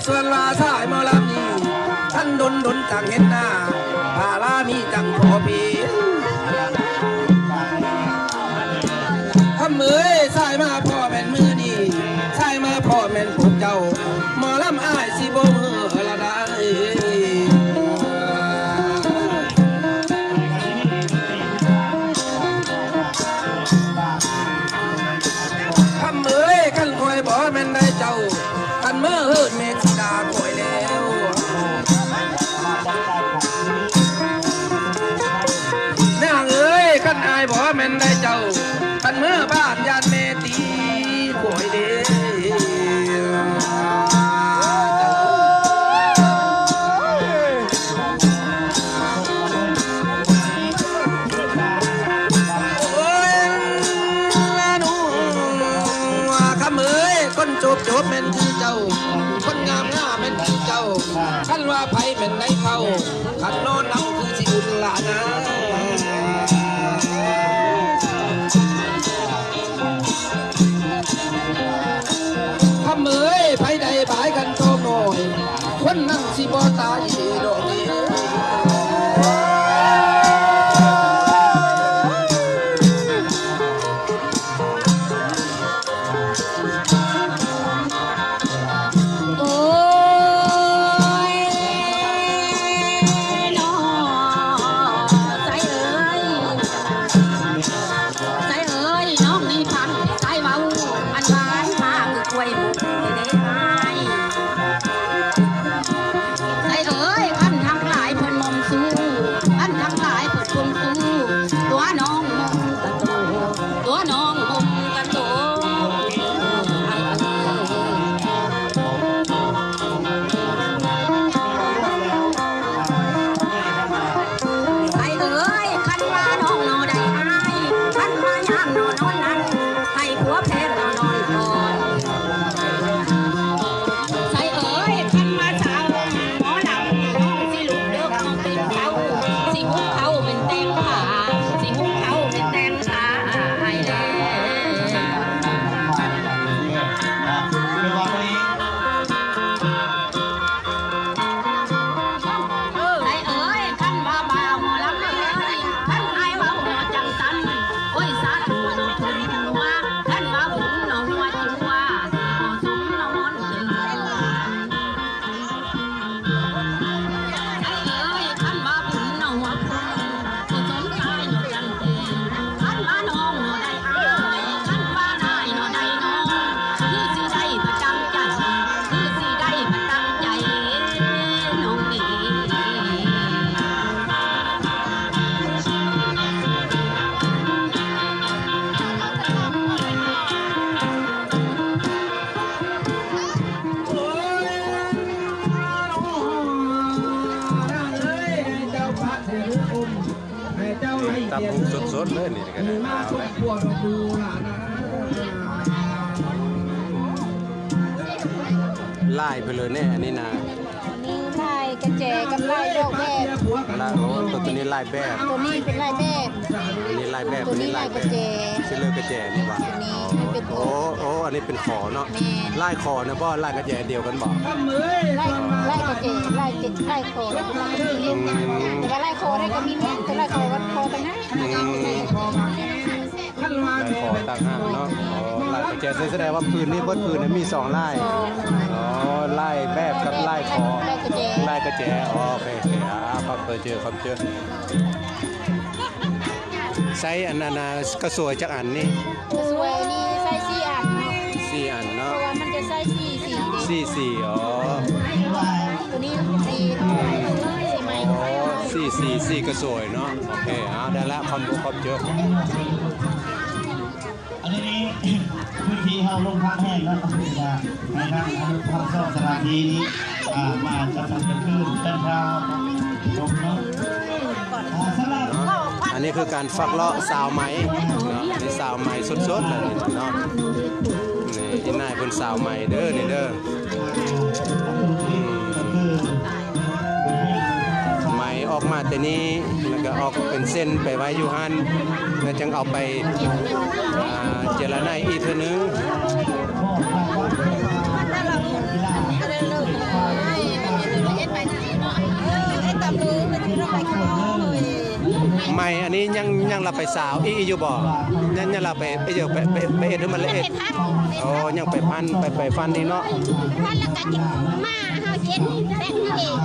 ສ່ວນວ່າສາຍໝໍລຳນີ້ ຄັນດົນໆຈັ່ງເຫັນໜ້າ ພາລາມີຈັ່ງພໍເພ. ຄຳເອີຍ ສາຍມາພໍ້ແມ່ນມື້ນີ້ ສາຍມາພໍ້ແມ່ນພວກເຈົ້າ ໝໍລຳອ້າຍຊິບໍ່ເມີລະໄດ. ຄຳເອີຍ ຄັນຂ້ອຍບໍ່ແມ່ນໄດ້ເຈົ້າ ຄັນເມີເຮີດແມ່ຊິດ່າຂ້ອຍແລ້ວ. ນາງເອີຍ ຄັນອ້າຍບໍ່ແມ່ນໄດ້ເຈົ້າ ຄັນເມືອບ້ານຢ້ານແມ່ຕີຂ້ອຍເດ້. ໂອ້ຍ ລາໜູ ຄຳເອີຍ ຄົນໂຈບໆແມ່ນຄືເຈົ້າ ຄົນງາມໆແມ່ນຄືເຈົ້າ ຄັນວ່າໃຜແມ່ນໄດ້ເຂົ້າ ຄັນນອນນຳຄືຊິອຸ່ນລະນາ. ຄຳເອີຍ ໃຜໄດ້ບາຍຄັນໂຕນ້ອຍ ຄົນນັ້ນຊິບໍ່ຕາຍດອກເດ້. ໂອ້ຍ ນ້ອງ ໃສເອີຍ ໃສເອີຍ ນ້ອງນີ້ຟັງໃສເວົ້າ ອັນຫວານພາຄືກ້ວຍໝົກເດ້ອ້າຍ. ໃສເອີຍ ຄັນທັງຫຼາຍເພິ່ນໝອມຊູ ຄັນທັງຫຼາຍເພິ່ນຄົງຊູ ຕົວນ້ອງໝົກກະໂຕ ຕົວນ້ອງໝົກກະໂຕ. ໃສເອີຍ ຄັນວ່ານ້ອງໜໍໄດ້ອ້າຍ ຄັນວ່າຍາມໜໍນອນນັ້ນ ໃຫ້ຜົວແພງໜໍນອນກ່ອນ. ໃສເອີຍ ຄັນວ່າສາວໝໍລຳ ນ້ອງຊິລຸກເດີກ ນ້ອງຕື່ນເຊົ້າ ຊິຫຸງເຂົ້າແມ່ນແຕ່ງຜ້າ ຊິຫຸງເຂົ້າແມ່ນແຕ່ງຜ້າໃຫ້ແລ້ວ. ໃສເອີຍ ຄັນວ່າບ່າວໝໍລຳເອີຍ ຄັນອ້າຍເວົ້າເນາະຈັ່ງຊັ້ນ ໂອ້ຍ ສາທຸເນາະ ຄົນຫົວ ຄັນວ່າບຸນເນາະ ຫົວຈິ່ວ ບໍ່ສົມເນາະ ໝອນເອີຍ. ໃສເອີຍ ຄັນວ່າບຸນເນາະ ຫົວຄົນ ບໍ່ສົມໃຈເນາະ ຈັນເອີຍ ຄັນວ່ານ້ອງເນາະໄດ້ອ້າຍ ຄັນວ່ານາຍເນາະໄດ້ນ້ອງ ຄືຊິໄດ້ປະຈຳໃຈ ຄືຊິໄດ້ປະຈຳໃຈ ນ້ອງເອີຍ. ນີ້ ຕຳຫຸ່ງສົດໆເລີຍນີ້ກະໄດ້ ລາຍເພິ່ນເລີຍແນ່ ອັນນີ້ນະ ມີລາຍກະແຈກັບລາຍດອກແບບ ລາຍ ໂອ້ ໂຕນີ້ລາຍແບບ ໂຕນີ້ເປັນລາຍແບບ ອັນນີ້ລາຍແບບ ໂຕນີ້ລາຍກະແຈ ຊິເລີກະແຈນີ້ຫວາ ໂອ້ ອັນນີ້ເປັນຂໍເນາະ ລາຍຂໍນະບໍ່ ລາຍກະແຈດຽວກັນບໍ່ ລາຍ ລາຍກະແຈ ລາຍ ລາຍຂໍ ອືມ ແຕ່ວ່າລາຍຂໍໄດ້ກະມີແມ່ນ ແຕ່ລາຍຂໍ ຂໍຕ່າງຫາກ ອືມ ລາຍຂໍຕ່າງຫາກເນາະ ອໍ ລາຍກະແຈ ສະແດງວ່າຜືນນີ້ເບິດຜືນນີ້ມີສອງລາຍ ອໍ ລາຍແບບກັບລາຍຂໍ ລາຍກະແຈ ລາຍກະແຈ ອໍ ໂອເຄ ໂອເຄ ອ່າ ຂອບໃຈ ຂອບໃຈ ໃຊ້ອັນ ອັນ ອັນ ກະສວຍຈັກອັນນີ້? ກະສວຍນີ້ໃຊ້ສີ່ອັນເນາະ ສີ່ອັນເນາະ ເພາະວ່າມັນຈະໃຊ້ສີ່ສີເດ້ ສີ່ສີ ອໍ ໂຕນີ້ສີ່ ສີໃໝ່ ອໍ ສີ່ສີ ສີ່ກະສວຍເນາະ ໂອເຄ ເອົາ ໄດ້ລະ ຂອບໃຈ ຂອບໃຈ. ອັນນີ້ພື້ນທີ່ເຮົາລົງພັກແຫ້ງເນາະ ກໍຄືວ່າໃຫ້ທາງເຮົາພັກສອບສະຖານທີ່ນີ້ ອ່າ ມາຈັດສັນກັນຄືນເປັນເຊົ້າລົງເນາະ ອ່າ ສຳລັບ ເນາະ ອັນນີ້ຄືການຟັກເລາະສາວໃໝ່ເນາະ ອັນນີ້ສາວໃໝ່ສົດໆເລີຍເນາະ ນີ້ອີ່ນາຍເພິ່ນສາວໃໝ່ເດີ ນີ້ເດີ. ອືມ ໄໝອອກມາແຕ່ນີ້ ແລ້ວກະອອກເປັນເສັ້ນໄປໄວ້ຢູ່ຫັ້ນ ແລ້ວຈັ່ງເອົາໄປ ອ່າ ເຈລະໄນອີກເທື່ອໜຶ່ງ. ອັນນີ້ຍັງ ຍັງລະໄປສາວອີກຢູ່ບໍ່? ຍັງ ຍັງລະໄປ ໄປ ໄປ ໄປເຮັດໃຫ້ມັນລະເອດ. ໂອ້ ຍັງໄປພັນ ໄປ ໄປຟັນອີກເນາະ. ພັນແລ້ວກໍມາເຮົາເຮັດແບບນີ້ເອງ.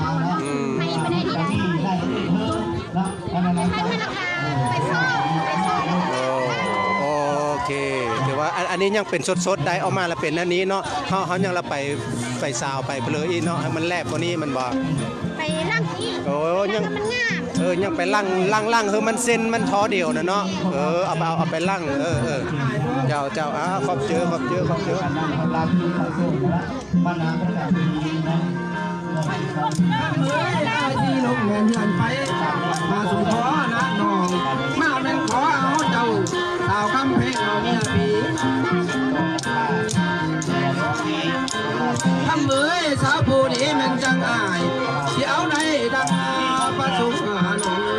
ອືມ ໃຫ້ບໍ່ໄດ້ນີ້ໄດ້ ໄປພັນລະກະໄປຊອກ ໄປຊອກ. ໂອ້ ໂອເຄ ຖືວ່າ ອັນ ອັນນີ້ຍັງເປັນສົດໆໄດ໋ ເອົາມາລະເປັນອັນນີ້ເນາະ. ເຮົາ ເຮົາຍັງລະໄປ ໄປສາວໄປເພີອີກເນາະ ໃຫ້ມັນແລບກວ່ານີ້ແມ່ນບໍ່? ໄປລ້າງອີກ. ໂອ້ ຍັງ ໃຫ້ມັນງາມ. ເອີ ຍັງໄປລ້າງ ລ້າງ ລ້າງໃຫ້ມັນເສັ້ນມັນທໍ່ດຽວນະເນາະ. ເອີ ເອົາໄປ ເອົາ ເອົາໄປລ້າງ. ເອີ ເອີ ເຈົ້າ ເຈົ້າ ອາ ຂອບເຈີ ຂອບເຈີ ຂອບເຈີ. ເອີຍ ອ້າຍທີ່ລົງແມ່ນເຮືອນໄຟ ມາສູ່ຂໍນານ້ອງ ມາແມ່ນຂໍເອົາເຈົ້າ ສາວຄຳແພງເອົາເມຍພີ. ຄຳເອີຍ ສາວຜູ້ນີ້ແມ່ນຈັ່ງອ້າຍ ຊິເອົາໄດ້ດັ່ງປະສົງ ໂອ້ຍ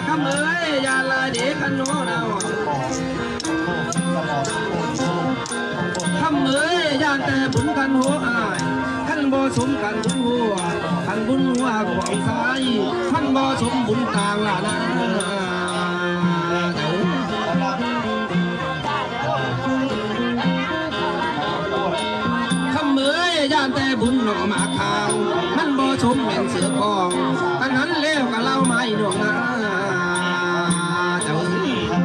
ຄຳເອີຍ ຢ່າລະເດ ຄັນໂນລາວ. ຄຳເອີຍ ຢ້ານແຕ່ບຸນຄັນຫົວອ້າຍ ຄັນບໍ່ສົມຄັນບຸນຫົວ ຄັນບຸນຫົວຂອງຊາຍ ຄັນບໍ່ສົມບຸນຕ່າງລະນາ. ຄຳເອີຍ ຢ້ານແຕ່ບຸນໜໍ່ໝາກຂາວ ມັນບໍ່ສົມແມ່ນເສືອກອງ ອັນນັ້ນແລ້ວກະເລົ່າໄມ້ໜວກນາ. ເຈົ້າເອີຍ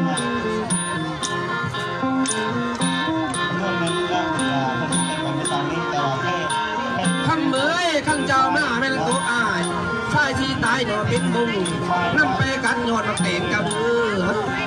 ຄຳເອີຍ ຄັນເຈົ້າມາແມ່ນໂຕອ້າຍ ຊາຍຊິຕາຍໜໍ່ເປັນບົງ ນຳໄປກັດຍອດໝາກແຕງເຈົ້າເດີ.